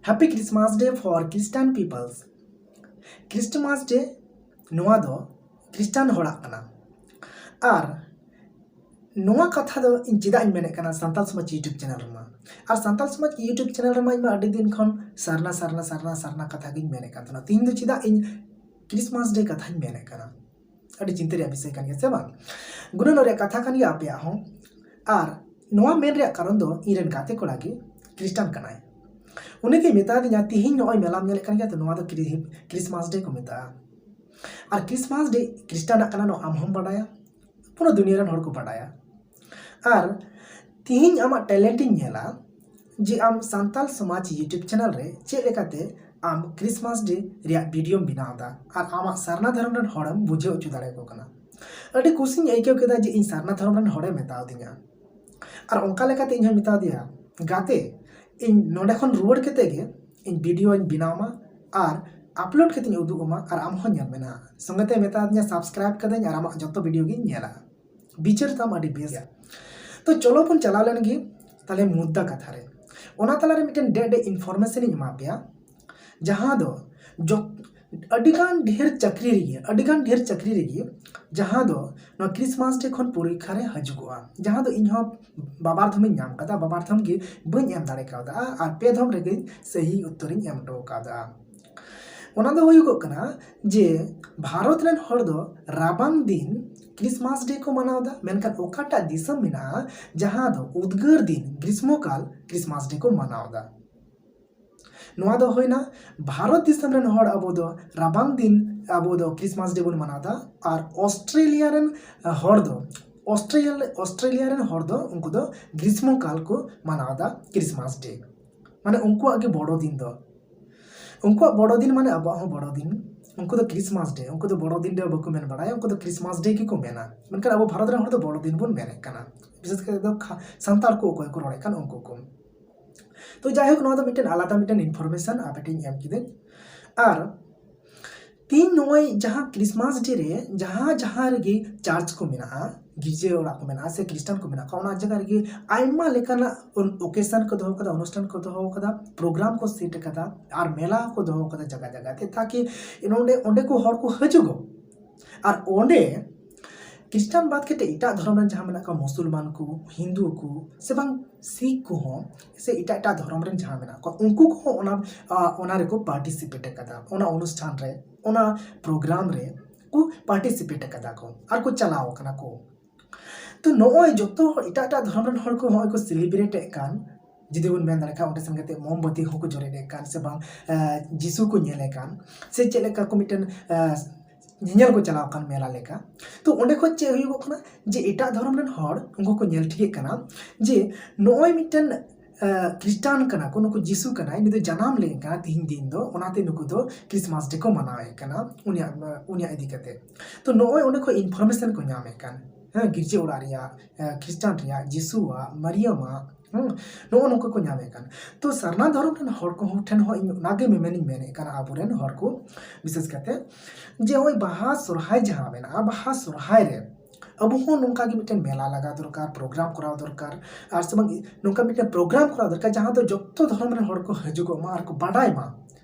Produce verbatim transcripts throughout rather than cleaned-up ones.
Happy Christmas Day for Christian peoples. Christmas Day ᱱᱚᱣᱟ ᱫᱚ ᱠᱷᱨᱤᱥᱴᱟᱱ ᱦᱚᱲᱟᱜ ᱠᱟᱱᱟ᱾ ᱟᱨ ᱱᱚᱣᱟ ᱠᱟᱛᱷᱟ ᱫᱚ ᱤᱧ ᱪᱮᱫᱟᱜ ᱤᱧ ᱢᱮᱱᱮᱫ ᱠᱟᱱᱟ ᱥᱟᱱᱛᱟᱲ ᱥᱚᱢᱟᱡᱽ YouTube channel ᱨᱮᱢᱟ? ᱟᱨ ᱥᱟᱱᱛᱟᱲ ᱥᱚᱢᱟᱡᱽ YouTube channel ᱨᱮᱢᱟ ᱤᱧ ᱢᱟ ᱟᱹᱰᱤ ᱫᱤᱱ ᱠᱷᱚᱱ ᱥᱟᱨᱱᱟ ᱥᱟᱨᱱᱟ ᱥᱟᱨᱱᱟ ᱥᱟᱨᱱᱟ ᱠᱟᱛᱷᱟ ᱜᱤᱧ ᱢᱮᱱᱮᱫ ᱠᱟᱱ ᱛᱟᱦᱮᱱᱟ᱾ ᱛᱮᱦᱮᱧ ᱫᱚ ᱪᱮᱫᱟᱜ ᱤᱧ Christmas Day ᱠᱟᱛᱷᱟᱧ ᱢᱮᱱᱮᱫ ᱠᱟᱱᱟ? ᱟᱹᱰᱤ ᱪᱤᱱᱛᱟᱹ ᱨᱮᱭᱟᱜ ᱵᱤᱥᱚᱭ ᱠᱟᱱ ᱜᱮᱭᱟ, ᱥᱮ ᱵᱟᱝ? ᱜᱩᱱᱟᱹᱱᱚᱜ ᱨᱮᱭᱟᱜ ᱠᱟᱛᱷᱟ ᱠᱟᱱ ᱜᱮᱭᱟ ᱟᱯᱮᱭᱟᱜ ᱦᱚᱸ᱾ ᱟᱨ ᱱᱚᱣᱟ ᱢᱮᱱ ᱨᱮᱭᱟᱜ ᱠᱟᱨᱚᱱ ᱫᱚ ᱤᱧ ᱨᱮᱱ ᱜᱟᱛᱮ ᱠᱚᱲᱟ ᱜᱮ ᱠᱷᱨᱤᱥᱴᱟᱱ ᱠᱟᱱᱟᱭ᱾ ᱩᱱᱤ ᱜᱮ ᱢᱮᱛᱟ ᱫᱤᱧᱟ, "ᱛᱤᱦᱤᱧ ᱱᱚᱜᱼᱚᱭ ᱢᱮᱞᱟᱢ ᱧᱮᱞᱮᱫ ᱠᱟᱱ ᱜᱮᱭᱟ ᱛᱚ, ᱱᱚᱣᱟ ᱫᱚ ᱠᱨᱤ-, Christmas Day ᱠᱚ ᱢᱮᱛᱟᱜᱼᱟ᱾ ᱟᱨ Christmas Day ᱠᱷᱨᱤᱥᱴᱟᱱᱟᱜ ᱠᱟᱱᱟ, ᱱᱚᱣᱟ ᱟᱢ ᱦᱚᱸᱢ ᱵᱟᱰᱟᱭᱟ, ᱯᱩᱨᱟᱹ ᱫᱩᱱᱤᱭᱟᱹ ᱨᱮᱱ ᱦᱚᱲ ᱠᱚ ᱵᱟᱰᱟᱭᱟ᱾ ᱟᱨ ᱛᱤᱦᱤᱧ ᱟᱢᱟᱜ talent ᱤᱧ ᱧᱮᱞᱟ ᱡᱮ ᱟᱢ ᱥᱟᱱᱛᱟᱲ ᱥᱚᱢᱟᱡᱽ YouTube channel ᱨᱮ ᱪᱮᱫ ᱞᱮᱠᱟᱛᱮ ᱟᱢ Christmas Day ᱨᱮᱭᱟᱜ videoᱢ ᱵᱮᱱᱟᱣ ᱮᱫᱟ ᱟᱨ ᱟᱢᱟᱜ ᱥᱟᱨᱱᱟ ᱫᱷᱚᱨᱚᱢ ᱨᱮᱱ ᱦᱚᱲᱮᱢ ᱵᱩᱡᱷᱟᱹᱣ ᱦᱚᱪᱚ ᱫᱟᱲᱮᱭᱟᱠᱚ ᱠᱟᱱᱟ᱾" ᱟᱹᱰᱤ ᱠᱩᱥᱤᱧ ᱟᱹᱭᱠᱟᱹᱣ ᱠᱮᱫᱟ ᱡᱮ ᱤᱧ ᱥᱟᱨᱱᱟ ᱫᱷᱚᱨᱚᱢ ᱨᱮᱱ ᱦᱚᱲᱮ ᱢᱮᱛᱟᱣᱫᱤᱧᱟ᱾ ᱟᱨ ᱚᱱᱠᱟ ᱞᱮᱠᱟᱛᱮ ᱤᱧ ᱦᱚᱸᱧ ᱢᱮᱛᱟᱣ ᱫᱮᱭᱟ, "ᱜᱟᱛᱮ, ᱤᱧ ᱱᱚᱸᱰᱮ ᱠᱷᱚᱱ ᱨᱩᱣᱟᱹᱲ ᱠᱟᱛᱮ ᱜᱮ ᱤᱧ videoᱧ ᱵᱮᱱᱟᱣ ᱢᱟ ᱟᱨ upload ᱠᱟᱛᱮᱧ ᱩᱫᱩᱜ ᱟᱢᱟ ᱟᱨ ᱟᱢ ᱦᱚᱸ ᱧᱮᱞ ᱢᱮ ᱱᱟᱦᱟᱜ᱾" ᱥᱚᱸᱜᱮ ᱛᱮ ᱢᱮᱛᱟᱫᱤᱧᱟ, "Subscribe ᱠᱟᱹᱫᱟᱹᱧ ᱟᱨ ᱟᱢᱟᱜ ᱡᱚᱛᱚ videoᱜᱤᱧ ᱧᱮᱞᱟ, ᱵᱤᱪᱟᱹᱨ ᱛᱟᱢ ᱟᱹᱰᱤ ᱵᱮᱥ ᱜᱮᱭᱟ᱾" ᱛᱚ ᱪᱚᱞᱚ ᱵᱚᱱ ᱪᱟᱞᱟᱣ ᱞᱮᱱ ᱜᱮ ᱛᱟᱦᱞᱮ ᱢᱩᱫᱽᱫᱟ ᱠᱟᱛᱷᱟ ᱨᱮ᱾ ᱚᱱᱟ ᱛᱟᱞᱟᱨᱮ ᱢᱤᱫᱴᱮᱱ ᱰᱮ ᱰᱮ informationᱤᱧ ᱮᱢᱟ ᱯᱮᱭᱟ, ᱡᱟᱦᱟᱸ ᱫᱚ ᱡᱚᱛ-, ᱟᱹᱰᱤᱜᱟᱱ ᱰᱷᱮᱨ ᱪᱟᱹᱠᱨᱤ ᱨᱮᱜᱮ, ᱟᱹᱰᱤᱜᱟᱱ ᱰᱷᱮᱨ ᱪᱟᱹᱠᱨᱤ ᱨᱮᱜᱮ ᱡᱟᱦᱟᱸ ᱫᱚ ᱱᱚᱣᱟ Christmas Day ᱠᱷᱚᱱ ᱯᱚᱨᱤᱠᱠᱷᱟ ᱨᱮ ᱦᱤᱡᱩᱜᱚᱜᱼᱟ, ᱡᱟᱦᱟᱸ ᱫᱚ ᱤᱧᱦᱚᱸ ᱵᱟᱵᱟᱨ ᱫᱷᱚᱢᱤᱧ ᱧᱟᱢ ᱠᱟᱫᱟ, ᱵᱟᱵᱟᱨ ᱫᱷᱚᱢ ᱜᱮ ᱵᱟᱹᱧ ᱮᱢ ᱫᱟᱲᱮ ᱠᱟᱣᱫᱟ ᱟᱨ ᱯᱮ ᱫᱷᱚᱢ ᱨᱮᱜᱮᱧ ᱥᱟᱹᱦᱤ ᱩᱛᱛᱚᱨᱤᱧ ᱮᱢ ᱦᱚᱴᱚ ᱠᱟᱣᱫᱟ᱾ ᱚᱱᱟ ᱫᱚ ᱦᱩᱭᱩᱜᱚᱜ ᱠᱟᱱᱟ ᱡᱮ ᱵᱷᱟᱨᱚᱛ ᱨᱮᱱ ᱦᱚᱲ ᱫᱚ ᱨᱟᱵᱟᱝ ᱫᱤᱱ Christmas Day ᱠᱚ ᱢᱟᱱᱟᱣ ᱮᱫᱟ, ᱢᱮᱱᱠᱷᱟᱱ ᱚᱠᱟᱴᱟᱜ ᱫᱤᱥᱚᱢ ᱢᱮᱱᱟᱜᱼᱟ ᱡᱟᱦᱟᱸ ᱫᱚ ᱩᱫᱽᱜᱟᱹᱨ ᱫᱤᱱ, ᱜᱨᱤᱥᱢᱚ ᱠᱟᱞ Christmas Day ᱠᱚ ᱢᱟᱱᱟᱣ ᱮᱫᱟ? ᱱᱚᱣᱟ ᱫᱚ ᱦᱩᱭᱱᱟ ᱵᱷᱟᱨᱚᱛ ᱫᱤᱥᱚᱢ ᱨᱮᱱ ᱦᱚᱲ ᱟᱵᱚ ᱫᱚ ᱨᱟᱵᱟᱝ ᱫᱤᱱ ᱟᱵᱚ ᱫᱚ Christmas Day ᱵᱚᱱ ᱢᱟᱱᱟᱣ ᱮᱫᱟ᱾ ᱟᱨ ᱚᱥᱴᱨᱮᱞᱤᱭᱟ ᱨᱮᱱ ᱦᱚᱲ ᱫᱚ, ᱚᱥᱴᱨᱮᱞᱤᱭᱟ, ᱚᱥᱴᱨᱮᱞᱤᱭᱟ ᱨᱮᱱ ᱦᱚᱲ ᱫᱚ ᱩᱱᱠᱩ ᱫᱚ ᱜᱨᱤᱥᱢᱚ ᱠᱟᱞ ᱠᱚ ᱢᱟᱱᱟᱣ ᱮᱫᱟ Christmas Day᱾ ᱢᱟᱱᱮ ᱩᱱᱠᱩᱣᱟᱜ ᱜᱮ ᱵᱚᱲᱚ ᱫᱤᱱ ᱫᱚ᱾ ᱩᱱᱠᱩᱣᱟᱜ ᱵᱚᱲᱚ ᱫᱤᱱ ᱢᱟᱱᱮ ᱟᱵᱚᱣᱟᱜ ᱦᱚᱸ ᱵᱚᱲᱚ ᱫᱤᱱ᱾ ᱩᱱᱠᱩ ᱫᱚ Christmas Day, ᱩᱱᱠᱩ ᱫᱚ ᱵᱚᱲᱚ ᱫᱤᱱ ᱫᱚ ᱵᱟᱠᱚ ᱢᱮᱱ ᱵᱟᱲᱟᱭᱟ, ᱩᱱᱠᱩ ᱫᱚ Christmas Day ᱜᱮᱠᱚ ᱢᱮᱱᱟ᱾ ᱢᱮᱱᱠᱷᱟᱱ ᱟᱵᱚ ᱵᱷᱟᱨᱚᱛ ᱨᱮᱱ ᱦᱚᱲ ᱫᱚ ᱵᱚᱲᱚ ᱫᱤᱱ ᱵᱚᱱ ᱢᱮᱱᱮᱫ ᱠᱟᱱᱟ, ᱵᱤᱥᱮᱥ ᱠᱟᱛᱮ ᱫᱚ ᱠᱷᱟ-, ᱥᱟᱱᱛᱟᱲ ᱠᱚ ᱚᱠᱚᱭ ᱠᱚ ᱨᱚᱲᱮᱫ ᱠᱟᱱ ᱩᱱᱠᱩ ᱠᱚ᱾ ᱛᱚ ᱡᱟᱭᱦᱳᱠ, ᱱᱚᱣᱟ ᱫᱚ ᱢᱤᱫᱴᱮᱱ ᱟᱞᱟᱫᱟ ᱢᱤᱫᱴᱮᱱ information ᱟᱯᱮ ᱴᱷᱮᱱ ᱤᱧ ᱮᱢ ᱠᱤᱫᱟᱹᱧ᱾ ᱟᱨ ᱛᱤᱦᱤᱧ ᱱᱚᱜᱼᱚᱭ ᱡᱟᱦᱟᱸ Christmas Day ᱨᱮ ᱡᱟᱦᱟᱸ ᱡᱟᱦᱟᱸ ᱨᱮᱜᱮ church ᱠᱚ ᱢᱮᱱᱟᱜᱼᱟ, ᱜᱤᱨᱡᱟᱹ ᱚᱲᱟᱜ ᱠᱚ ᱢᱮᱱᱟᱜᱼᱟ ᱥᱮ ᱠᱷᱨᱤᱥᱴᱟᱱ ᱠᱚ ᱢᱮᱱᱟᱜ ᱠᱚᱣᱟ, ᱚᱱᱟ ᱡᱟᱭᱜᱟ ᱨᱮᱜᱮ ᱟᱭᱢᱟ ᱞᱮᱠᱟᱱᱟᱜ ᱚᱠᱮᱥᱚᱱ ᱠᱚ ᱫᱚᱦᱚ ᱠᱟᱫᱟ, ᱚᱱᱩᱥᱴᱷᱟᱱ ᱠᱚ ᱫᱚᱦᱚ ᱠᱟᱫᱟ, ᱯᱨᱳᱜᱨᱟᱢ ᱠᱚ ᱥᱮᱴ ᱠᱟᱫᱟ ᱟᱨ ᱢᱮᱞᱟ ᱦᱚᱸᱠᱚ ᱫᱚᱦᱚ ᱠᱟᱫᱟ ᱡᱟᱭᱜᱟ ᱡᱟᱭᱜᱟ ᱛᱮ, ᱛᱟᱠᱤ ᱱᱚᱰᱮ ᱚᱸᱰᱮ ᱠᱚ ᱦᱚᱲ ᱠᱚ ᱦᱤᱡᱩᱜᱚᱜ᱾ ᱟᱨ ᱚᱸᱰᱮ ᱠᱷᱨᱤᱥᱴᱟᱱ ᱵᱟᱫ ᱠᱟᱛᱮ ᱮᱴᱟᱜ ᱫᱷᱚᱨᱚᱢ ᱨᱮᱱ ᱡᱟᱦᱟᱸ ᱢᱮᱱᱟᱜ ᱠᱚᱣᱟ, ᱢᱩᱥᱚᱞᱢᱟᱱ ᱠᱚ, ᱦᱤᱱᱫᱩ ᱠᱚ, ᱥᱮ ᱵᱟᱝ ᱥᱤᱠᱷ ᱠᱚᱦᱚᱸ, ᱥᱮ ᱮᱴᱟᱜ ᱮᱴᱟᱜ ᱫᱷᱚᱨᱚᱢ ᱨᱮᱱ ᱡᱟᱦᱟᱸ ᱢᱮᱱᱟᱜ ᱠᱚᱣᱟ, ᱩᱱᱠᱩ ᱠᱚᱦᱚᱸ ᱚᱱᱟ, ᱟ, ᱚᱱᱟ ᱨᱮᱠᱚ ᱯᱟᱨᱴᱤᱥᱤᱯᱮᱴ ᱟᱠᱟᱫᱟ, ᱚᱱᱟ ᱚᱱᱩᱥᱴᱷᱟᱱ ᱨᱮ, ᱚᱱᱟ ᱯᱨᱳᱜᱨᱟᱢ ᱨᱮ ᱠᱚ ᱯᱟᱨᱴᱤᱥᱤᱯᱮᱴ ᱟᱠᱟᱫᱟ ᱠᱚ ᱟᱨ ᱠᱚ ᱪᱟᱞᱟᱣ ᱟᱠᱟᱱᱟ ᱠᱚ᱾ ᱛᱚ ᱱᱚᱜᱼᱚᱭ ᱡᱚᱛᱚ ᱮᱴᱟᱜ ᱮᱴᱟᱜ ᱫᱷᱚᱨᱚᱢ ᱨᱮᱱ ᱦᱚᱲ ᱠᱚ ᱱᱚᱜᱼᱚᱭ ᱠᱚ ᱥᱮᱞᱤᱵᱨᱮᱴ ᱮᱫ ᱠᱟᱱ, ᱡᱩᱫᱤ ᱵᱚᱱ ᱢᱮᱱ ᱫᱟᱲᱮᱭᱟᱜ ᱠᱷᱟᱱ, ᱚᱸᱰᱮ ᱥᱮᱱ ᱠᱟᱛᱮ ᱢᱳᱢᱵᱟᱛᱤ ᱦᱚᱸᱠᱚ ᱡᱚᱨᱮᱫ ᱮᱫ ᱠᱟᱱ, ᱥᱮ ᱵᱟᱝ, ᱮ, ᱡᱤᱥᱩ ᱠᱚ ᱧᱮᱞᱮ ᱠᱟᱱ, ᱥᱮ ᱪᱮᱫ ᱞᱮᱠᱟ ᱠᱚ ᱢᱤᱫᱴᱮᱱ, ᱮ, ᱧᱮᱧᱮᱞ ᱠᱚ ᱪᱟᱞᱟᱣ ᱠᱟᱱ ᱢᱮᱞᱟ ᱞᱮᱠᱟ᱾ ᱛᱚ ᱚᱸᱰᱮ ᱠᱷᱚᱱ ᱪᱮᱫ ᱦᱩᱭᱩᱜᱚᱜ ᱠᱟᱱᱟ, ᱡᱮ ᱮᱴᱟᱜ ᱫᱷᱚᱨᱚᱢ ᱨᱮᱱ ᱦᱚᱲ ᱩᱱᱠᱩ ᱠᱚ ᱧᱮᱞ ᱴᱷᱤᱠᱮᱫ ᱠᱟᱱᱟ ᱡᱮ ᱱᱚᱜᱼᱚᱭ ᱢᱤᱫᱴᱮᱱ, ᱮ, ᱠᱷᱨᱤᱥᱴᱟᱱ ᱠᱟᱱᱟ ᱠᱚ, ᱱᱩᱠᱩ ᱡᱤᱥᱩ ᱠᱟᱱᱟᱭ, ᱱᱩᱭ ᱫᱚ ᱡᱟᱱᱟᱢ ᱞᱮᱱ ᱠᱟᱱᱟ ᱛᱤᱦᱤᱧ ᱫᱤᱱ ᱫᱚ, ᱚᱱᱟᱛᱮ ᱱᱩᱠᱩ ᱫᱚ ᱠᱨᱤᱥᱢᱟᱥ ᱰᱮ ᱠᱚ ᱢᱟᱱᱟᱣᱮᱫ ᱠᱟᱱᱟ ᱩᱱᱤᱭᱟᱜ, ᱩᱱᱤᱭᱟᱜ ᱤᱫᱤ ᱠᱟᱛᱮ᱾ ᱛᱚ ᱱᱚᱜᱼᱚᱭ ᱚᱸᱰᱮ ᱠᱷᱚᱱ ᱤᱱᱯᱷᱚᱨᱢᱮᱥᱚᱱ ᱠᱚ ᱧᱟᱢᱮᱫ ᱠᱟᱱ, ᱦᱮᱸ, ᱜᱤᱨᱡᱟᱹ ᱚᱲᱟᱜ ᱨᱮᱭᱟᱜ, ᱮ, ᱠᱷᱨᱤᱥᱴᱟᱱ ᱨᱮᱭᱟᱜ, ᱡᱤᱥᱩᱣᱟᱜ, ᱢᱟᱨᱤᱭᱟᱢᱟᱜ, ᱦᱮᱸ, ᱱᱚᱜᱼᱚ ᱱᱚᱝᱠᱟ ᱠᱚ ᱧᱟᱢᱮᱫ ᱠᱟᱱ᱾ ᱛᱚ ᱥᱟᱨᱱᱟ ᱫᱷᱚᱨᱚᱢ ᱨᱮᱱ ᱦᱚᱲ ᱠᱚᱦᱚᱸ ᱴᱷᱮᱱ ᱦᱚᱸ ᱤᱧ ᱚᱱᱟᱜᱮ ᱢᱮᱢᱮᱱᱤᱧ ᱢᱮᱱᱮᱫ ᱠᱟᱱᱟ, ᱟᱵᱚᱨᱮᱱ ᱦᱚᱲ ᱠᱚ ᱵᱤᱥᱮᱥ ᱠᱟᱛᱮ, ᱡᱮ ᱱᱚᱜᱼᱚᱭ ᱵᱟᱦᱟ ᱥᱚᱨᱦᱟᱭ ᱡᱟᱦᱟᱸ ᱢᱮᱱᱟᱜᱼᱟ, ᱵᱟᱦᱟ ᱥᱚᱨᱦᱟᱭ ᱨᱮ ᱟᱵᱚ ᱦᱚᱸ ᱱᱚᱝᱠᱟ ᱜᱮ ᱢᱤᱫᱴᱮᱱ ᱢᱮᱞᱟ ᱞᱟᱜᱟᱣ ᱫᱚᱨᱠᱟᱨ, ᱯᱨᱳᱜᱨᱟᱢ ᱠᱚᱨᱟᱣ ᱫᱚᱨᱠᱟᱨ, ᱟᱨ ᱥᱮ ᱵᱟᱝ ᱱᱚᱝᱠᱟ ᱢᱤᱫᱴᱮᱱ ᱯᱨᱳᱜᱨᱟᱢ ᱠᱚᱨᱟᱣ ᱫᱚᱨᱠᱟᱨ, ᱡᱟᱦᱟᱸ ᱫᱚ ᱡᱚᱛᱚ ᱫᱷᱚᱨᱚᱢ ᱨᱮᱱ ᱦᱚᱲ ᱠᱚ ᱦᱤᱡᱩᱜᱚᱜ ᱢᱟ ᱟᱨ ᱠᱚ ᱵᱟᱰᱟᱭ ᱢᱟ,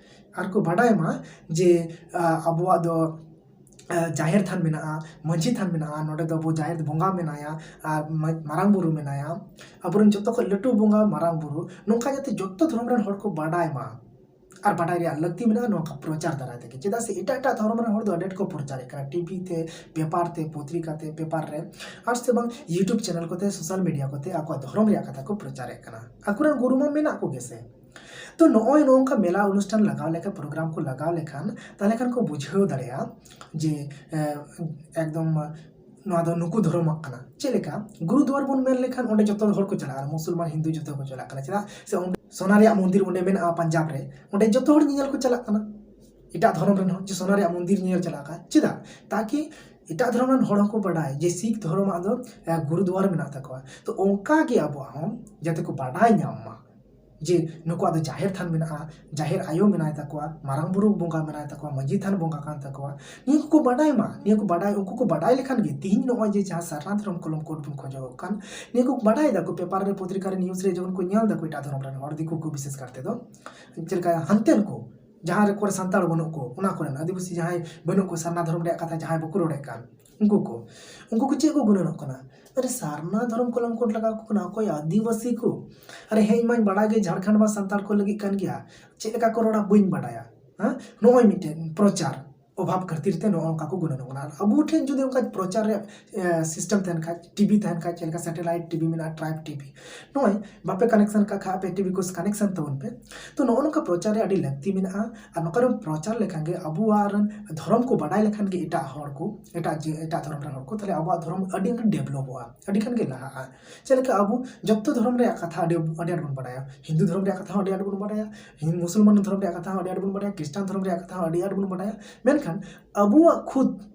ᱟᱨ ᱠᱚ ᱵᱟᱰᱟᱭ ᱢᱟ ᱡᱮ, ᱟ, ᱟᱵᱚᱣᱟᱜ ᱫᱚ, ᱟ, ᱡᱟᱦᱮᱨ ᱛᱷᱟᱱ ᱢᱮᱱᱟᱜᱼᱟ, ᱢᱟᱹᱡᱷᱤ ᱛᱷᱟᱱ ᱢᱮᱱᱟᱜᱼᱟ, ᱱᱚᱰᱮ ᱫᱚ ᱟᱵᱚ ᱡᱟᱦᱮᱨ ᱵᱚᱸᱜᱟ ᱢᱮᱱᱟᱭᱟ ᱟᱨ ᱢᱟ-, ᱢᱟᱨᱟᱝ ᱵᱩᱨᱩ ᱢᱮᱱᱟᱭᱟ, ᱟᱵᱚᱨᱮᱱ ᱡᱚᱛᱚ ᱠᱷᱚᱱ ᱞᱟᱹᱴᱩ ᱵᱚᱸᱜᱟ ᱢᱟᱨᱟᱝ ᱵᱩᱨᱩ, ᱱᱚᱝᱠᱟ ᱡᱟᱛᱮ ᱡᱚᱛᱚ ᱫᱷᱚᱨᱚᱢ ᱨᱮᱱ ᱦᱚᱲ ᱠᱚ ᱵᱟᱰᱟᱭ ᱢᱟ᱾ ᱟᱨ ᱵᱟᱰᱟᱭ ᱨᱮᱭᱟᱜ ᱞᱟᱹᱠᱛᱤ ᱢᱮᱱᱟᱜᱼᱟ ᱱᱚᱣᱟ ᱠᱚ ᱯᱨᱚᱪᱟᱨ ᱫᱟᱨᱟᱭ ᱛᱮᱜᱮ, ᱪᱮᱫᱟᱜ ᱥᱮ ᱮᱴᱟᱜ ᱮᱴᱟᱜ ᱫᱷᱚᱨᱚᱢ ᱨᱮᱱ ᱦᱚᱲ ᱫᱚ ᱟᱹᱰᱤ ᱟᱸᱴ ᱠᱚ ᱯᱨᱚᱪᱟᱨᱮᱫ ᱠᱟᱱᱟ, ᱴᱤᱵᱷᱤ ᱛᱮ, ᱯᱮᱯᱟᱨ ᱛᱮ, ᱯᱚᱛᱨᱤᱠᱟ ᱛᱮ, ᱯᱮᱯᱟᱨ ᱨᱮ, ᱟᱨ ᱥᱮ ᱵᱟᱝ YouTube ᱪᱮᱱᱮᱞ ᱠᱚᱛᱮ, ᱥᱳᱥᱟᱞ ᱢᱤᱰᱤᱭᱟ ᱠᱚᱛᱮ ᱟᱠᱚᱣᱟᱜ ᱫᱷᱚᱨᱚᱢ ᱨᱮᱭᱟᱜ ᱠᱟᱛᱷᱟ ᱠᱚ ᱯᱨᱚᱪᱟᱨᱮᱫ ᱠᱟᱱᱟ᱾ ᱟᱠᱚᱨᱮᱱ ᱜᱩᱨᱩ ᱢᱟ ᱢᱮᱱᱟᱜ ᱠᱚᱜᱮ ᱥᱮ᱾ ᱛᱚ ᱱᱚᱜᱼᱚᱭ ᱱᱚᱝᱠᱟ ᱢᱮᱞᱟ ᱚᱱᱩᱥᱴᱷᱟᱱ ᱞᱟᱜᱟᱣ ᱞᱮᱠᱷᱟᱱ, ᱯᱨᱳᱜᱨᱟᱢ ᱠᱚ ᱞᱟᱜᱟᱣ ᱞᱮᱠᱷᱟᱱ, ᱛᱟᱦᱚᱞᱮ ᱠᱷᱟᱱ ᱠᱚ ᱵᱩᱡᱷᱟᱹᱣ ᱫᱟᱲᱮᱭᱟᱜᱼᱟ ᱡᱮ, ᱮ, ᱮᱠᱫᱚᱢ ᱱᱚᱣᱟ ᱫᱚ ᱱᱩᱠᱩ ᱫᱷᱚᱨᱚᱢᱟᱜ ᱠᱟᱱᱟ᱾ ᱪᱮᱫ ᱞᱮᱠᱟ? ᱜᱩᱨᱩᱫᱩᱣᱟᱨ ᱵᱚᱱ ᱢᱮᱱ ᱞᱮᱠᱷᱟᱱ ᱚᱸᱰᱮ ᱡᱚᱛᱚ ᱦᱚᱲ ᱠᱚ ᱪᱟᱞᱟᱜᱼᱟ, ᱢᱩᱥᱚᱞᱢᱟᱱ, ᱦᱤᱱᱫᱩ ᱡᱚᱛᱚ ᱠᱚ ᱪᱟᱞᱟᱜ ᱠᱟᱱᱟ᱾ ᱪᱮᱫᱟᱜ ᱥᱮ ᱚᱸᱰᱮ ᱥᱳᱱᱟ ᱨᱮᱭᱟᱜ ᱢᱚᱱᱫᱤᱨ ᱚᱸᱰᱮ ᱢᱮᱱᱟᱜᱼᱟ ᱯᱟᱧᱡᱟᱵᱽ ᱨᱮ, ᱚᱸᱰᱮ ᱡᱚᱛᱚ ᱦᱚᱲ ᱧᱮᱧᱮᱞ ᱠᱚ ᱪᱟᱞᱟᱜ ᱠᱟᱱᱟ᱾ ᱮᱴᱟᱜ ᱫᱷᱚᱨᱚᱢ ᱨᱮᱱ ᱦᱚᱸ ᱡᱮ ᱥᱳᱱᱟ ᱨᱮᱭᱟᱜ ᱢᱚᱱᱫᱤᱨ ᱧᱮᱧᱮᱞ ᱪᱟᱞᱟᱜ ᱠᱟᱱᱟ᱾ ᱪᱮᱫᱟᱜ? ᱛᱟᱠᱤ ᱮᱴᱟᱜ ᱫᱷᱚᱨᱚᱢ ᱨᱮᱱ ᱦᱚᱲ ᱦᱚᱸᱠᱚ ᱵᱟᱰᱟᱭ ᱡᱮ ᱥᱤᱠᱷ ᱫᱷᱚᱨᱚᱢᱟᱜ ᱫᱚ, ᱮ, ᱜᱩᱨᱩᱫᱩᱣᱟᱨ ᱢᱮᱱᱟᱜ ᱛᱟᱠᱚᱣᱟ᱾ ᱛᱚ ᱚᱱᱠᱟ ᱜᱮ ᱟᱵᱚᱣᱟᱜ ᱦᱚᱸ ᱡᱟᱛᱮ ᱠᱚ ᱵᱟᱰᱟᱭ ᱧᱟᱢ ᱢᱟ᱾ ᱡᱮ ᱱᱩᱠᱩᱣᱟᱜ ᱫᱚ ᱡᱟᱦᱮᱨ ᱛᱷᱟᱱ ᱢᱮᱱᱟᱜᱼᱟ, ᱡᱟᱦᱮᱨ ᱟᱭᱳ ᱢᱮᱱᱟᱭ ᱛᱟᱠᱚᱣᱟ, ᱢᱟᱨᱟᱝ ᱵᱩᱨᱩ ᱵᱚᱸᱜᱟ ᱢᱮᱱᱟᱭ ᱛᱟᱠᱚᱣᱟ, ᱢᱟᱹᱡᱷᱤ ᱛᱷᱟᱱ ᱵᱚᱸᱜᱟ ᱠᱟᱱ ᱛᱟᱠᱚᱣᱟ, ᱱᱤᱭᱟᱹ ᱠᱚᱠᱚ ᱵᱟᱰᱟᱭ ᱢᱟ᱾ ᱱᱤᱭᱟᱹ ᱠᱚ ᱵᱟᱰᱟᱭ, ᱩᱱᱠᱩ ᱠᱚ ᱵᱟᱰᱟᱭ ᱞᱮᱠᱷᱟᱱ ᱜᱮ ᱛᱤᱦᱤᱧ ᱱᱚᱜᱼᱚᱭ ᱡᱮ ᱡᱟᱦᱟᱸ ᱥᱟᱨᱱᱟ ᱫᱷᱚᱨᱚᱢ ᱠᱚᱞᱚᱢ ᱠᱳᱰ ᱵᱚᱱ ᱠᱷᱚᱡᱚᱜ ᱠᱟᱱ, ᱱᱤᱭᱟᱹ ᱠᱚ ᱵᱟᱰᱟᱭ ᱫᱟᱠᱚ, ᱯᱮᱯᱟᱨ ᱨᱮ, ᱯᱚᱛᱨᱤᱠᱟ ᱨᱮ, ᱱᱤᱭᱩᱡᱽ ᱨᱮ ᱡᱚᱠᱷᱚᱱ ᱠᱚ ᱧᱮᱞ ᱫᱟᱠᱚ ᱮᱴᱟᱜ ᱫᱷᱚᱨᱚᱢ ᱨᱮᱱ ᱦᱚᱲ, ᱫᱤᱠᱩ ᱠᱚ ᱵᱤᱥᱮᱥ ᱠᱟᱨ ᱛᱮᱫᱚ, ᱪᱮᱫ ᱞᱮᱠᱟ ᱦᱟᱱᱛᱮᱱ ᱠᱚ ᱡᱟᱦᱟᱸ ᱨᱮ ᱠᱚᱨᱮ ᱥᱟᱱᱛᱟᱲ ᱵᱟᱹᱱᱩᱜ ᱠᱚ, ᱚᱱᱟ ᱠᱚᱨᱮᱱ ᱟᱹᱫᱤᱵᱟᱹᱥᱤ ᱡᱟᱦᱟᱸᱭ ᱵᱟᱹᱱᱩᱜ ᱠᱚ, ᱥᱟᱨᱱᱟ ᱫᱷᱚᱨᱚᱢ ᱨᱮᱭᱟᱜ ᱠᱟᱛᱷᱟ ᱡᱟᱦᱟᱸᱭ ᱵᱟᱠᱚ ᱨᱚᱲᱮᱫ ᱠᱟᱱ, ᱩᱱᱠᱩ ᱠᱚ, ᱩᱱᱠᱩ ᱠᱚ ᱪᱮᱫ ᱠᱚ ᱜᱩᱱᱟᱹᱱᱚᱜ ᱠᱟᱱᱟ? ᱟᱨᱮ, ᱥᱟᱨᱱᱟ ᱫᱷᱚᱨᱚᱢ ᱠᱚᱞᱚᱢ ᱠᱳᱰ ᱞᱟᱜᱟᱣ ᱟᱠᱚ ᱠᱟᱱᱟ ᱚᱠᱚᱭ? ᱟᱹᱫᱤᱵᱟᱹᱥᱤ ᱠᱚ᱾ ᱟᱨᱮ, ᱦᱮᱸ, ᱤᱧ ᱢᱟᱧ ᱵᱟᱲᱟᱭ ᱜᱮ ᱡᱷᱟᱲᱠᱷᱚᱸᱰ ᱢᱟ ᱥᱟᱱᱛᱟᱲ ᱠᱚ ᱞᱟᱹᱜᱤᱫ ᱠᱟᱱ ᱜᱮᱭᱟ, ᱪᱮᱫ ᱞᱮᱠᱟ ᱠᱚ ᱨᱚᱲᱟ ᱵᱟᱹᱧ ᱵᱟᱰᱟᱭᱟ᱾ ᱦᱮᱸ, ᱱᱚᱜᱼᱚᱭ ᱢᱤᱫᱴᱮᱱ ᱯᱨᱚᱪᱟᱨ ᱚᱵᱷᱟᱵᱽ ᱠᱷᱟᱹᱛᱤᱨ ᱛᱮ ᱱᱚᱜᱼᱚ ᱱᱚᱝᱠᱟ ᱠᱚ ᱜᱩᱱᱟᱹᱱᱚᱜ ᱠᱟᱱᱟ᱾ ᱟᱨ ᱟᱵᱚ ᱴᱷᱮᱱ ᱡᱩᱫᱤ ᱚᱱᱠᱟ ᱯᱨᱚᱪᱟᱨ ᱨᱮᱭᱟᱜ, ᱮ, ᱥᱤᱥᱴᱮᱢ ᱛᱟᱦᱮᱱ ᱠᱷᱟᱡ, ᱴᱤᱵᱷᱤ ᱛᱟᱦᱮᱱ ᱠᱷᱟᱡ, ᱪᱮᱫ ᱞᱮᱠᱟ ᱥᱮᱴᱮᱞᱟᱭᱤᱴ ᱴᱤᱵᱷᱤ ᱢᱮᱱᱟᱜᱼᱟ, ᱴᱨᱟᱭᱤᱵᱽ ᱴᱤᱵᱷᱤ, ᱱᱚᱜᱼᱚᱭ ᱵᱟᱯᱮ ᱠᱟᱱᱮᱠᱥᱚᱱ ᱠᱟᱜ ᱠᱷᱟᱡ ᱟᱯᱮ ᱴᱤᱵᱷᱤ ᱠᱚ ᱠᱟᱱᱮᱠᱥᱚᱱ ᱛᱟᱵᱚᱱ ᱯᱮ᱾ ᱛᱚ ᱱᱚᱜᱼᱚ ᱱᱚᱝᱠᱟ ᱯᱨᱚᱪᱟᱨ ᱨᱮ ᱟᱹᱰᱤ ᱞᱟᱹᱠᱛᱤ ᱢᱮᱱᱟᱜᱼᱟ᱾ ᱟᱨ ᱱᱚᱝᱠᱟ ᱨᱮ ᱯᱨᱚᱪᱟᱨ ᱞᱮᱠᱷᱟᱱ ᱜᱮ ᱟᱵᱚᱣᱟᱜ ᱨᱮᱱ ᱫᱷᱚᱨᱚᱢ ᱠᱚ ᱵᱟᱰᱟᱭ ᱞᱮᱠᱷᱟᱱ ᱜᱮ ᱮᱴᱟᱜ ᱦᱚᱲ ᱠᱚ, ᱮᱴᱟᱜ ᱡᱮ, ᱮᱴᱟᱜ ᱫᱷᱚᱨᱚᱢ ᱨᱮᱱ ᱦᱚᱲ ᱠᱚ, ᱛᱟᱦᱞᱮ ᱟᱵᱚᱣᱟᱜ ᱫᱷᱚᱨᱚᱢ ᱟᱹᱰᱤ ᱜᱟᱱ ᱰᱮᱵᱷᱞᱚᱯᱚᱜᱼᱟ, ᱟᱹᱰᱤ ᱜᱟᱱ ᱜᱮ ᱞᱟᱦᱟᱜᱼᱟ᱾ ᱪᱮᱫ ᱞᱮᱠᱟ ᱟᱵᱚ ᱡᱚᱛᱚ ᱫᱷᱚᱨᱚᱢ ᱨᱮᱭᱟᱜ ᱠᱟᱛᱷᱟ ᱟᱹᱰᱤ, ᱟᱹᱰᱤ ᱟᱸᱴ ᱵᱚᱱ ᱵᱟᱰᱟᱭᱟ᱾ ᱦᱤᱱᱫᱩ ᱫᱷᱚᱨᱚᱢ ᱨᱮᱭᱟᱜ ᱠᱟᱛᱷᱟ ᱦᱚᱸ ᱟᱹᱰᱤ ᱟᱸᱴ ᱵᱚᱱ ᱵᱟᱰᱟᱭᱟ, ᱦᱤᱱ-, ᱢᱩᱥᱚᱞᱢᱟᱱ ᱫᱷᱚᱨᱚᱢ ᱨᱮᱭᱟᱜ ᱠᱟᱛᱷᱟ ᱦᱚᱸ ᱟᱹᱰᱤ ᱟᱸᱴ ᱵᱚᱱ ᱵᱟᱰᱟᱭᱟ, ᱠᱷᱨᱤᱥᱴᱟᱱ ᱫᱷᱚᱨᱚᱢ ᱨᱮᱭᱟᱜ ᱠᱟᱛᱷᱟ ᱦᱚᱸ ᱟᱹᱰᱤ ᱟᱸᱴ ᱵᱚᱱ ᱵᱟᱰᱟᱭᱟ᱾ ᱢᱮᱱᱠᱷᱟᱱ ᱟᱵᱚᱣᱟᱜ ᱠᱷᱩᱫ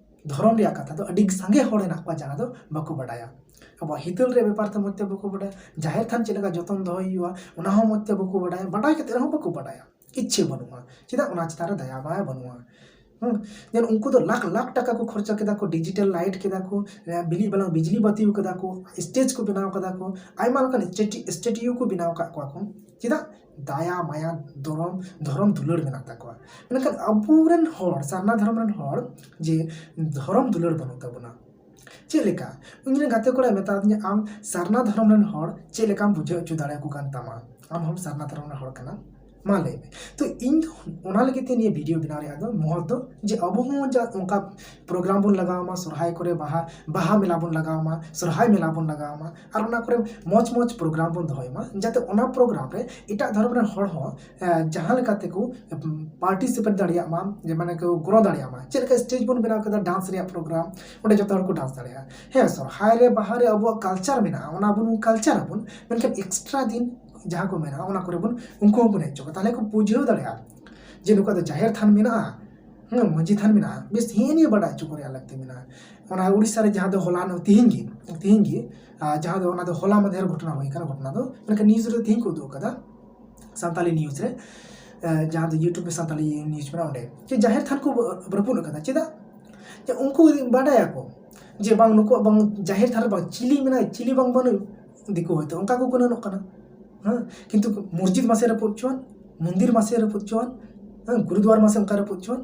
ᱫᱷᱚᱨᱚᱢ ᱨᱮᱭᱟᱜ ᱠᱟᱛᱷᱟ ᱫᱚ ᱟᱹᱰᱤ ᱥᱟᱸᱜᱮ ᱦᱚᱲ ᱦᱮᱱᱟᱜ ᱠᱚᱣᱟ ᱡᱟᱦᱟᱸ ᱫᱚ ᱵᱟᱠᱚ ᱵᱟᱰᱟᱭᱟ᱾ ᱟᱵᱚᱣᱟᱜ ᱦᱤᱛᱟᱹᱞ ᱨᱮᱭᱟᱜ ᱵᱮᱯᱟᱨ ᱛᱮ ᱢᱚᱡᱽ ᱛᱮ ᱵᱟᱠᱚ ᱵᱟᱰᱟᱭᱟ, ᱡᱟᱦᱮᱨ ᱛᱷᱟᱱ ᱪᱮᱫ ᱞᱮᱠᱟ ᱡᱚᱛᱚᱱ ᱫᱚᱦᱚᱭ ᱦᱩᱭᱩᱜᱼᱟ ᱚᱱᱟ ᱦᱚᱸ ᱢᱚᱡᱽ ᱛᱮ ᱵᱟᱠᱚ ᱵᱟᱰᱟᱭᱟ, ᱵᱟᱰᱟᱭ ᱠᱟᱛᱮ ᱨᱮᱦᱚᱸ ᱵᱟᱠᱚ ᱵᱟᱰᱟᱭᱟ, ᱤᱪᱪᱷᱟᱹ ᱵᱟᱹᱱᱩᱜᱼᱟ᱾ ᱪᱮᱫᱟᱜ? ᱚᱱᱟ ᱪᱮᱛᱟᱱ ᱨᱮ ᱫᱟᱭᱟ ᱢᱟᱭᱟ ᱵᱟᱹᱱᱩᱜᱼᱟ᱾ ᱦᱩᱸ, ᱧᱮᱞ, ᱩᱱᱠᱩ ᱫᱚ ᱞᱟᱠᱷ ᱞᱟᱠᱷ ᱴᱟᱠᱟ ᱠᱚ ᱠᱷᱚᱨᱪᱟ ᱠᱮᱫᱟ ᱠᱚ, ᱰᱤᱡᱤᱴᱟᱞ ᱞᱟᱭᱤᱴ ᱠᱮᱫᱟ ᱠᱚ, ᱮ, ᱵᱤᱞᱤ ᱵᱟᱞᱟ ᱵᱤᱡᱽᱞᱤ ᱵᱟᱹᱛᱤ ᱠᱟᱫᱟ ᱠᱚ, ᱥᱴᱮᱡᱽ ᱠᱚ ᱵᱮᱱᱟᱣ ᱠᱟᱫᱟ ᱠᱚ, ᱟᱭᱢᱟ ᱞᱮᱠᱟᱱ ᱥᱴᱮᱪᱩ, ᱥᱴᱮᱪᱩ ᱠᱚ ᱵᱮᱱᱟᱣ ᱟᱠᱟᱫ ᱠᱚᱣᱟ ᱠᱚ᱾ ᱪᱮᱫᱟᱜ? ᱫᱟᱭᱟ ᱢᱟᱭᱟ, ᱫᱷᱚᱨᱚᱢ, ᱫᱷᱚᱨᱚᱢ ᱫᱩᱞᱟᱹᱲ ᱢᱮᱱᱟᱜ ᱛᱟᱠᱚᱣᱟ᱾ ᱢᱮᱱᱠᱷᱟᱱ ᱟᱵᱚᱨᱮᱱ ᱦᱚᱲ, ᱥᱟᱨᱱᱟ ᱫᱷᱚᱨᱚᱢ ᱨᱮᱱ ᱦᱚᱲ, ᱡᱮ ᱫᱷᱚᱨᱚᱢ ᱫᱩᱞᱟᱹᱲ ᱵᱟᱹᱱᱩᱜ ᱛᱟᱵᱚᱱᱟ᱾ ᱪᱮᱫ ᱞᱮᱠᱟ? ᱤᱧ ᱨᱮᱱ ᱜᱟᱛᱮ ᱠᱚᱲᱟᱭ ᱢᱮᱛᱟᱫᱤᱧᱟ, "ᱟᱢ ᱥᱟᱨᱱᱟ ᱫᱷᱚᱨᱚᱢ ᱨᱮᱱ ᱦᱚᱲ ᱪᱮᱫ ᱞᱮᱠᱟᱢ ᱵᱩᱡᱷᱟᱹᱣ ᱦᱚᱪᱚ ᱫᱟᱲᱮᱭᱟᱠᱚ ᱠᱟᱱ ᱛᱟᱢᱟ? ᱟᱢ ᱦᱚᱸᱢ ᱥᱟᱨᱱᱟ ᱫᱷᱚᱨᱚᱢ ᱨᱮᱱ ᱦᱚᱲ ᱠᱟᱱᱟ, ᱢᱟ ᱞᱟᱹᱭ ᱢᱮ?" ᱛᱚ ᱤᱧ ᱫᱚ ᱚᱱᱟ ᱞᱟᱹᱜᱤᱫ ᱛᱮ ᱱᱤᱭᱟᱹ ᱵᱷᱤᱰᱤᱭᱳ ᱵᱮᱱᱟᱣ ᱨᱮᱭᱟᱜ ᱫᱚ ᱢᱚᱦᱚᱛ ᱫᱚ ᱡᱮ ᱟᱵᱚ ᱦᱚᱸ ᱡᱟ ᱚᱱᱠᱟ ᱯᱨᱳᱜᱨᱟᱢ ᱵᱚᱱ ᱞᱟᱜᱟᱣ ᱢᱟ, ᱥᱚᱨᱦᱟᱭ ᱠᱚᱨᱮ ᱵᱟᱦᱟ, ᱵᱟᱦᱟ ᱢᱮᱞᱟ ᱵᱚᱱ ᱞᱟᱜᱟᱣ ᱢᱟ, ᱥᱚᱨᱦᱟᱭ ᱢᱮᱞᱟ ᱵᱚᱱ ᱞᱟᱜᱟᱣ ᱢᱟ, ᱟᱨ ᱚᱱᱟ ᱠᱚᱨᱮ ᱢᱚᱡᱽ ᱢᱚᱡᱽ ᱯᱨᱳᱜᱨᱟᱢ ᱵᱚᱱ ᱫᱚᱦᱚᱭ ᱢᱟ, ᱡᱟᱛᱮ ᱚᱱᱟ ᱯᱨᱳᱜᱨᱟᱢ ᱨᱮ ᱮᱴᱟᱜ ᱫᱷᱚᱨᱚᱢ ᱨᱮᱱ ᱦᱚᱲ ᱦᱚᱸ, ᱮ, ᱡᱟᱦᱟᱸ ᱞᱮᱠᱟ ᱛᱮᱠᱚ, ᱮ, ᱯᱟᱨᱴᱤᱥᱤᱯᱮᱴ ᱫᱟᱲᱮᱭᱟᱜ ᱢᱟ, ᱡᱮ ᱢᱟᱱᱮ ᱠᱚ ᱜᱨᱳ ᱫᱟᱲᱮᱭᱟᱜ ᱢᱟ᱾ ᱪᱮᱫ ᱞᱮᱠᱟ ᱥᱴᱮᱡᱽ ᱵᱚᱱ ᱵᱮᱱᱟᱣ ᱠᱮᱫᱟ ᱰᱟᱱᱥ ᱨᱮᱭᱟᱜ ᱯᱨᱳᱜᱨᱟᱢ, ᱚᱸᱰᱮ ᱡᱚᱛᱚ ᱦᱚᱲ ᱠᱚ ᱰᱟᱱᱥ ᱫᱟᱲᱮᱭᱟᱜᱼᱟ᱾ ᱦᱮᱸ, ᱥᱚᱨᱦᱟᱭ ᱨᱮ, ᱵᱟᱦᱟ ᱨᱮ ᱟᱵᱚᱣᱟᱜ ᱠᱟᱞᱪᱟᱨ ᱢᱮᱱᱟᱜᱼᱟ, ᱚᱱᱟ ᱵᱚᱱ ᱠᱟᱞᱪᱟᱨ ᱟᱵᱚᱱ, ᱢᱮᱱᱠᱷᱟᱱ ᱮᱠᱥᱴᱨᱟ ᱫᱤᱱ ᱡᱟᱦᱟᱸ ᱠᱚ ᱢᱮᱱᱟᱜᱼᱟ ᱚᱱᱟ ᱠᱚᱨᱮ ᱵᱚᱱ, ᱩᱱᱠᱩ ᱦᱚᱸᱵᱚᱱ ᱦᱮᱡ ᱦᱚᱪᱚ ᱠᱚᱣᱟ, ᱛᱟᱦᱞᱮ ᱠᱚ ᱵᱩᱡᱷᱟᱹᱣ ᱫᱟᱲᱮᱭᱟᱜᱼᱟ ᱡᱮ ᱱᱚᱝᱠᱟ ᱫᱚ ᱡᱟᱦᱮᱨ ᱛᱷᱟᱱ ᱢᱮᱱᱟᱜᱼᱟ, ᱦᱮᱸ, ᱢᱟᱹᱡᱷᱤ ᱛᱷᱟᱱ ᱢᱮᱱᱟᱜᱼᱟ, ᱵᱮᱥ, ᱦᱮᱸ, ᱱᱤᱭᱟᱹ ᱵᱟᱰᱟᱭ ᱦᱚᱪᱚ ᱠᱚ ᱨᱮᱭᱟᱜ ᱞᱟᱹᱠᱛᱤ ᱢᱮᱱᱟᱜᱼᱟ᱾ ᱚᱱᱟ ᱩᱲᱤᱥᱥᱟ ᱨᱮ ᱡᱟᱦᱟᱸ ᱫᱚ ᱦᱚᱞᱟ ᱱᱚᱜ ᱛᱤᱦᱤᱧ ᱜᱮ, ᱛᱤᱦᱤᱧ ᱜᱮ, ᱟᱨ ᱡᱟᱦᱟᱸ ᱫᱚ ᱚᱱᱟ ᱫᱚ ᱦᱚᱞᱟ ᱢᱟᱫᱷᱮᱨ ᱜᱷᱚᱴᱚᱱᱟ ᱦᱩᱭ ᱠᱟᱱᱟ, ᱜᱷᱚᱴᱚᱱᱟ ᱫᱚ ᱢᱮᱱᱠᱷᱟᱱ ᱱᱤᱭᱩᱡᱽ ᱨᱮ ᱛᱤᱦᱤᱧ ᱠᱚ ᱩᱫᱩᱜ ᱟᱠᱟᱫᱟ, ᱥᱟᱱᱛᱟᱞᱤ ᱱᱤᱭᱩᱡᱽ ᱨᱮ, ᱮ, ᱡᱟᱦᱟᱸ ᱫᱚ YouTube ᱨᱮ ᱥᱟᱱᱛᱟᱞᱤ ᱱᱤᱭᱩᱡᱽ ᱢᱮᱱᱟᱜᱼᱟ, ᱚᱸᱰᱮ ᱡᱮ ᱡᱟᱦᱮᱨ ᱛᱷᱟᱱ ᱠᱚ ᱨᱟᱹᱯᱩᱫ ᱟᱠᱟᱫᱟ᱾ ᱪᱮᱫᱟᱜ? ᱡᱮ ᱩᱱᱠᱩ ᱵᱟᱰᱟᱭᱟᱠᱚ ᱡᱮ ᱵᱟᱝ, ᱱᱩᱠᱩᱣᱟᱜ ᱵᱟᱝ, ᱡᱟᱦᱮᱨ ᱛᱷᱟᱱ ᱨᱮ ᱵᱟᱝ ᱪᱤᱞᱤ ᱢᱮᱱᱟᱭ, ᱪᱤᱞᱤ ᱵᱟᱝ ᱵᱟᱹᱱᱩᱭ, ᱫᱤᱠᱩ ᱦᱚᱭᱛᱳ ᱚᱱᱠᱟ ᱠᱚ ᱜᱩᱱᱟᱹᱱᱚᱜ ᱠᱟᱱᱟ᱾ ᱦᱮᱸ, ᱠᱤᱱᱛᱩ ᱢᱚᱥᱡᱤᱫ ᱢᱟᱥᱮ ᱨᱟᱹᱯᱩᱫ ᱦᱚᱪᱚᱣᱟᱱ, ᱢᱚᱱᱫᱤᱨ ᱢᱟᱥᱮ ᱨᱟᱹᱯᱩᱫ ᱦᱚᱪᱚᱣᱟᱱ, ᱦᱮᱸ, ᱜᱩᱨᱩᱫᱩᱣᱟᱨ ᱢᱟᱥᱮ ᱚᱱᱠᱟ ᱨᱟᱹᱯᱩᱫ ᱦᱚᱪᱚᱣᱟᱱ᱾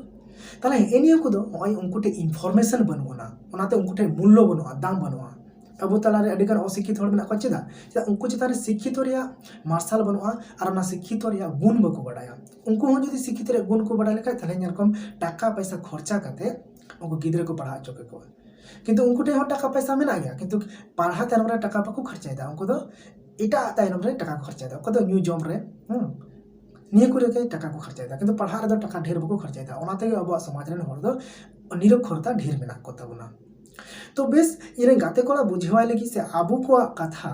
ᱛᱟᱦᱞᱮ ᱦᱮᱸᱜᱼᱮ ᱱᱤᱭᱟᱹ ᱠᱚᱫᱚ ᱱᱚᱜᱼᱚᱭ ᱩᱱᱠᱩ ᱴᱷᱮᱱ information ᱵᱟᱹᱱᱩᱜ ᱟᱱᱟ, ᱚᱱᱟᱛᱮ ᱩᱱᱠᱩ ᱴᱷᱮᱱ ᱢᱩᱞᱞᱚ ᱵᱟᱹᱱᱩᱜᱼᱟ, ᱫᱟᱢ ᱵᱟᱹᱱᱩᱜᱼᱟ᱾ ᱟᱵᱚ ᱛᱟᱞᱟᱨᱮ ᱟᱹᱰᱤᱜᱟᱱ ᱚᱥᱤᱠᱠᱷᱤᱛ ᱦᱚᱲ ᱢᱮᱱᱟᱜ ᱠᱚᱣᱟ᱾ ᱪᱮᱫᱟᱜ? ᱪᱮᱫᱟᱜ ᱩᱱᱠᱩ ᱪᱮᱛᱟᱱ ᱨᱮ ᱥᱤᱠᱠᱷᱤᱛᱚ ᱨᱮᱭᱟᱜ ᱢᱟᱨᱥᱟᱞ ᱵᱟᱹᱱᱩᱜᱼᱟ, ᱟᱨ ᱚᱱᱟ ᱥᱤᱠᱠᱷᱤᱛᱚ ᱨᱮᱭᱟᱜ ᱜᱩᱱ ᱵᱟᱠᱚ ᱵᱟᱰᱟᱭᱟ᱾ ᱩᱱᱠᱩ ᱦᱚᱸ ᱡᱩᱫᱤ ᱥᱤᱠᱠᱷᱤᱛᱚ ᱨᱮᱭᱟᱜ ᱜᱩᱱ ᱠᱚ ᱵᱟᱰᱟᱭ ᱞᱮᱠᱷᱟᱡ, ᱛᱟᱦᱞᱮ ᱧᱮᱞ ᱠᱚᱢ ᱴᱟᱠᱟ ᱯᱚᱭᱥᱟ ᱠᱷᱚᱨᱪᱟ ᱠᱟᱛᱮ ᱩᱱᱠᱩ ᱜᱤᱫᱽᱨᱟᱹ ᱠᱚ ᱯᱟᱲᱦᱟᱣ ᱦᱚᱪᱚ ᱠᱮᱠᱚᱣᱟ᱾ ᱠᱤᱱᱛᱩ ᱩᱱᱠᱩ ᱴᱷᱮᱱ ᱦᱚᱸ ᱴᱟᱠᱟ ᱯᱚᱭᱥᱟ ᱢᱮᱱᱟᱜ ᱜᱮᱭᱟ, ᱠᱤᱱᱛᱩ ᱯᱟᱲᱦᱟᱣ ᱛᱟᱭᱱᱚᱢ ᱨᱮ ᱴᱟᱠᱟ ᱵᱟᱠᱚ ᱠᱷᱚᱨᱪᱟᱭᱮᱫᱟ, ᱩᱱᱠᱩ ᱫᱚ ᱮᱴᱟᱜ ᱛᱟᱭᱱᱚᱢ ᱨᱮ ᱴᱟᱠᱟ ᱠᱚ ᱠᱷᱚᱨᱪᱟᱭᱮᱫᱟ᱾ ᱚᱠᱚᱭ ᱫᱚ ᱧᱩ ᱡᱚᱢ ᱨᱮ, ᱦᱩᱸ, ᱱᱤᱭᱟᱹ ᱠᱚᱨᱮ ᱜᱮ ᱴᱟᱠᱟ ᱠᱚ ᱠᱷᱚᱨᱪᱟᱭᱮᱫᱟ, ᱠᱤᱱᱛᱩ ᱯᱟᱲᱦᱟᱜ ᱨᱮᱫᱚ ᱴᱟᱠᱟ ᱰᱷᱮᱨ ᱵᱟᱠᱚ ᱠᱷᱚᱨᱪᱟᱭᱮᱫᱟ᱾ ᱚᱱᱟ ᱛᱮᱜᱮ ᱟᱵᱚᱣᱟᱜ ᱥᱚᱢᱟᱡᱽ ᱨᱮᱱ ᱦᱚᱲ ᱫᱚ ᱱᱤᱨᱚᱠᱠᱷᱚᱨᱛᱟ ᱰᱷᱮᱨ ᱢᱮᱱᱟᱜ ᱠᱚ ᱛᱟᱵᱚᱱᱟ᱾ ᱛᱚ ᱵᱮᱥ, ᱤᱧᱨᱮᱱ ᱜᱟᱛᱮ ᱠᱚᱲᱟ ᱵᱩᱡᱷᱟᱹᱣᱟᱭ ᱞᱟᱹᱜᱤᱫ ᱥᱮ ᱟᱵᱚ ᱠᱚᱣᱟᱜ ᱠᱟᱛᱷᱟ,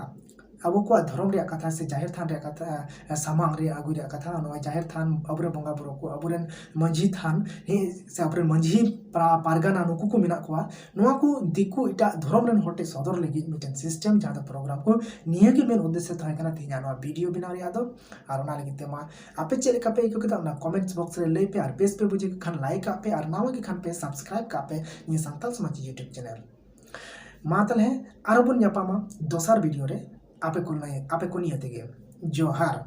ᱟᱵᱚ ᱠᱚᱣᱟᱜ ᱫᱷᱚᱨᱚᱢ ᱨᱮᱭᱟᱜ ᱠᱟᱛᱷᱟ ᱥᱮ ᱡᱟᱦᱮᱨ ᱛᱷᱟᱱ ᱨᱮᱭᱟᱜ ᱠᱟᱛᱷᱟ, ᱥᱟᱢᱟᱝ ᱨᱮ ᱟᱹᱜᱩᱭ ᱨᱮᱭᱟᱜ ᱠᱟᱛᱷᱟ, ᱱᱚᱜᱼᱚᱭ ᱡᱟᱦᱮᱨ ᱛᱷᱟᱱ, ᱟᱵᱚᱨᱮᱱ ᱵᱚᱸᱜᱟ ᱵᱩᱨᱩ ᱠᱚ, ᱟᱵᱚᱨᱮᱱ ᱢᱟᱹᱡᱷᱤ ᱛᱷᱟᱱ, ᱦᱮᱸ, ᱥᱮ ᱟᱵᱚᱨᱮᱱ ᱢᱟᱹᱡᱷᱤ ᱯᱟᱨᱟ-, ᱯᱟᱨᱜᱟᱱᱟ, ᱱᱩᱠᱩ ᱠᱚ ᱢᱮᱱᱟᱜ ᱠᱚᱣᱟ, ᱱᱚᱣᱟ ᱠᱚ ᱫᱤᱠᱩ ᱮᱴᱟᱜ ᱫᱷᱚᱨᱚᱢ ᱨᱮᱱ ᱦᱚᱲ ᱴᱷᱮᱱ ᱥᱚᱫᱚᱨ ᱞᱟᱹᱜᱤᱫ ᱢᱤᱫᱴᱮᱱ system, ᱡᱟᱦᱟᱸ ᱫᱚ program ᱠᱚ, ᱱᱤᱭᱟᱹ ᱜᱮ ᱢᱮᱱ ᱩᱫᱽᱫᱮᱥᱥᱚ ᱛᱟᱦᱮᱸ ᱠᱟᱱᱟ ᱛᱮᱦᱮᱧᱟᱜ ᱱᱚᱣᱟ video ᱵᱮᱱᱟᱣ ᱨᱮᱭᱟᱜ ᱫᱚ᱾ ᱟᱨ ᱚᱱᱟ ᱞᱟᱹᱜᱤᱫ ᱛᱮ ᱢᱟ ᱟᱯᱮ ᱪᱮᱫ ᱞᱮᱠᱟ ᱯᱮ ᱟᱹᱭᱠᱟᱹᱣ ᱠᱮᱫᱟ, ᱚᱱᱟ comments box ᱨᱮ ᱞᱟᱹᱭ ᱯᱮ, ᱟᱨ ᱵᱮᱥ ᱯᱮ ᱵᱩᱡᱷᱟᱹᱣ ᱠᱮᱫ ᱠᱷᱟᱱ like ᱠᱟᱜ ᱯᱮ, ᱟᱨ ᱱᱟᱣᱟ ᱜᱮ ᱠᱷᱟᱱ ᱯᱮ subscribe ᱠᱟᱜ ᱯᱮ ᱱᱤᱭᱟᱹ ᱥᱟᱱᱛᱟᱲ ᱥᱚᱢᱟᱡᱽ YouTube channel᱾ ᱢᱟ ᱛᱟᱦᱞᱮ ᱟᱨᱚ ᱵᱚᱱ ᱧᱟᱯᱟᱢᱟ ᱫᱚᱥᱟᱨ video ᱨᱮ᱾ ᱟᱯᱮ ᱠᱚ ᱱᱤᱭᱟᱹ, ᱟᱯᱮ ᱠᱚ ᱱᱤᱭᱟᱹ ᱛᱮᱜᱮ᱾ ᱡᱚᱦᱟᱨ᱾